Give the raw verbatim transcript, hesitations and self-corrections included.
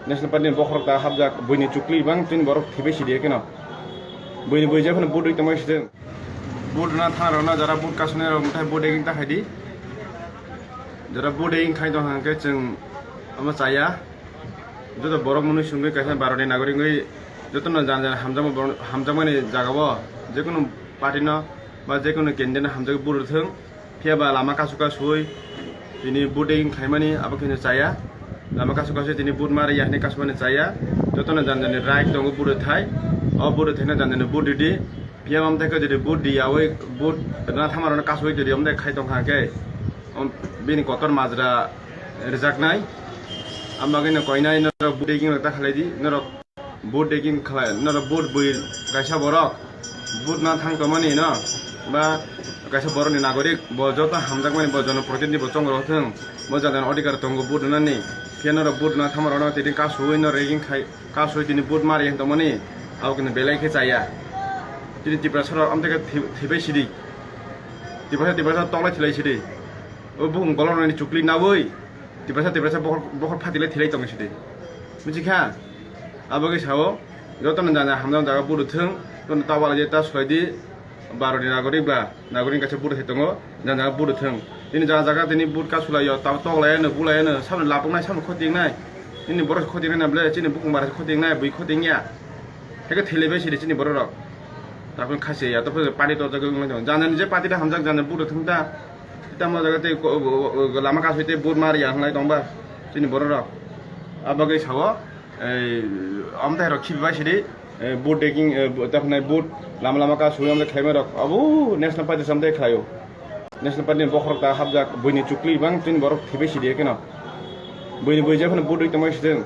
National Party ni bokhorok ta hapjak, buini chukli bang chini borok thibai sidi keno. Buini bui jephano vote rwi tongmani sidi. Vote rwna thang rokno jara vote kasuni rok muthai vote eging ta khaidi. Jara vote eging khai tong hangke chwng omo chaya. Joto borok mwnwi sungwi kaisa Bharot ni nagorik wngwi jotono jan jan hamjakma borok, hamjakmani jagao jekunu party no ba jekunu candidate no hamjagwi vote rwthwng. Phiya ba lama kasu kasui tini vote eging khaimani abo khe chaya. Lama kasu kasui tini vote ma rwya hwnwi kasumani chaya. Jotono jan jani right tongo vote thai. O vote thaino jan jani vote ridi. Phiya mamthai khe jodi vote riyawi vote rwna thama rokno kasui jodi amthai khai tongkha khe, om, bini kotor majra rwjaknai. Am bagwino koinai norok vote eging rok ta khalai di. Norok vote taking khlai, norok vote bui kaisa borok vote na thang tongmani no, ba kaisa borokni nagorik bo joto hamjakmani bo jonoprotinidhi bo chongrok thwng, bo jadon odhikar tongo vote rwnani, khe norok vote na thama rokno tini kasui no ragging khai, kasui tini vote ma rwya tongmani, abo khe belai khe chaya. Tini Tiprasa rok amtwkhe thi-, thibai sidi, Tiprasa, Tiprasa toklai thilai sidi, o bukhung golok rokni chukli naui. Tiprasa, Tiprasa bokhor, bokhor phatilai thilai tongwi sidi. Buji kha? Abo khe sao, jotono jana hamjak jaga vote rwthwng, jotono tabala je ta swlai di, Bharot ni nagorik ba, nagorik kaisa vote hai tongo, jana jaga vote rwthwng. Tini jana jaga tini vote ka swlai yo, tabo toklai ano, bulai ano, sabni lapoknai, sabni khotingnai. Tini borok khotingnai na ble, chini bukhung bara khotingnai, bui khotingya. Heke thilai bai sidi chini borok rok. Tapon khasi ya, tapon party to jaga wngmai tongo. Jana ni je party da hamjak jana vote rwthwng ta. Tamo jaga tei ko-, o-, o-, o-, lama kasui tei vote ma rwya hinlai tongba chini borok rok. A bagwi sao, ei, amtai rok khibibai sidi, ei, vote taking, ei, bo-, ta hwnai vote lama lama kasui amtai khlaimai rok. Abo National Party samtai khlaio. National Party ni bokhorok ta hapjak, buini chukli bang chini borok thibai sidi keno. Buini bui jephano vote rwi tongmai sidi.